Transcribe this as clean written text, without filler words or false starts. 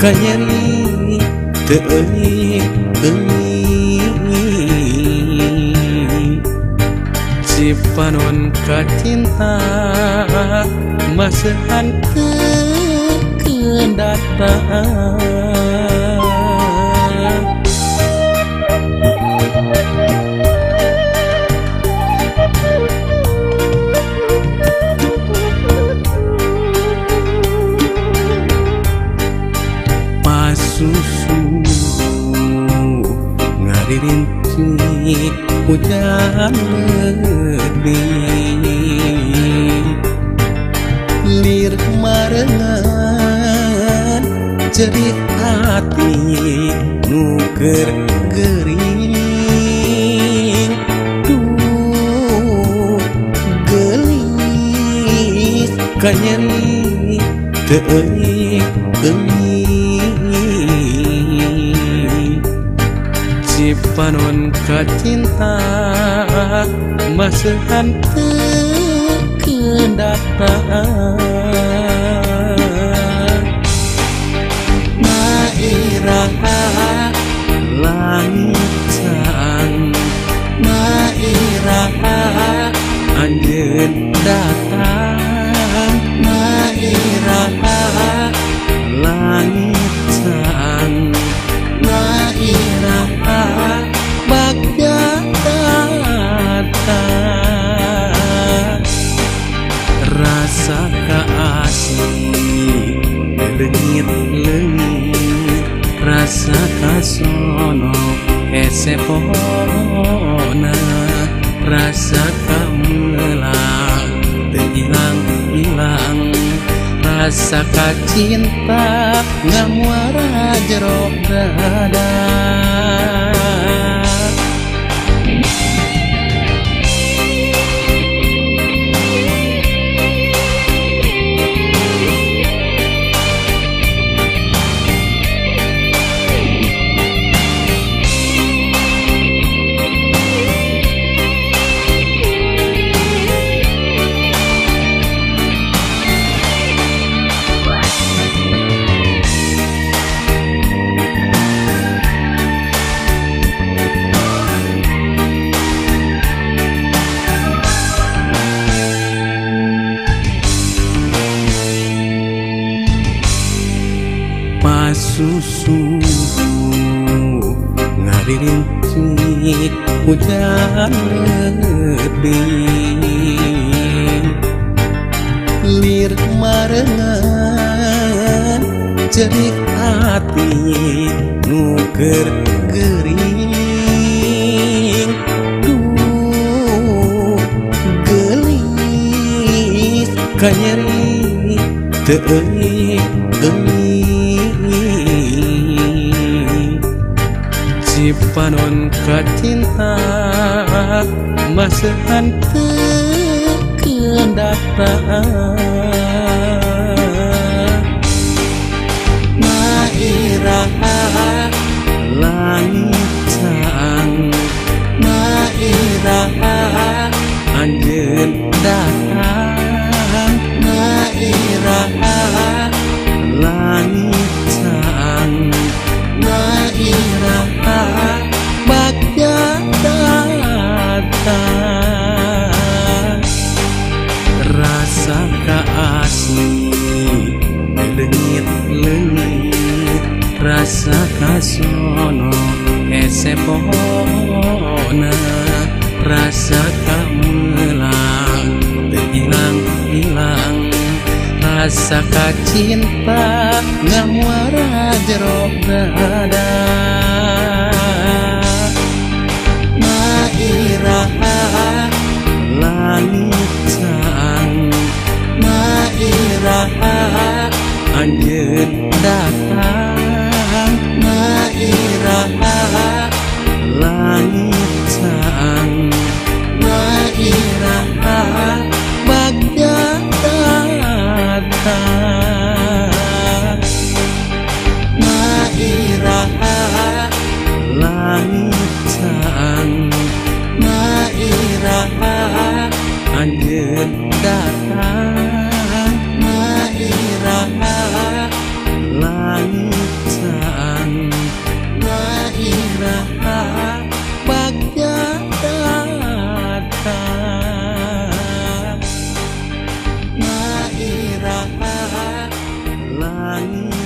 Kanyeri teu euy-euy. Cipanon ka cinta maseuhan teu kendatang. Susu ngaririnci hujan lebih lir marengan cerik hati nuker gering duh gelis kanyeri teu euy-euy. Cipanon ka cinta maseuhan teu kendatang. Nairaha langcang, nairaha anjeun datang, nairaha langcang, nairaha bagja datang. Rasa kaasih leungit leungit, rasa kasono hese pohona, rasa kamelang teu ilang-ilang, rasa kacinta ngamuara jero dada. Pasusu ngaririnci hujan lebih lir marengan cerik hati nuker gering duh gelis kanyeri teu euy-euy. Cipanon ka cinta maseuhan teu kendatang. Nairaha langcang, nairaha anjeun datang, nairaha langcang, nairaha bagja datang. Rasa kaasih leungit leungit, rasa kasono hese pohona, rasa kamelang teu ilang-ilang, rasa kacinta ngamuara jero dada. Nairaha langcang, nairaha anjeun datang, nairaha langcang, nairaha bagja datang. Nairaha langcang, nairaha anjeun datang, nairaha langcang. ง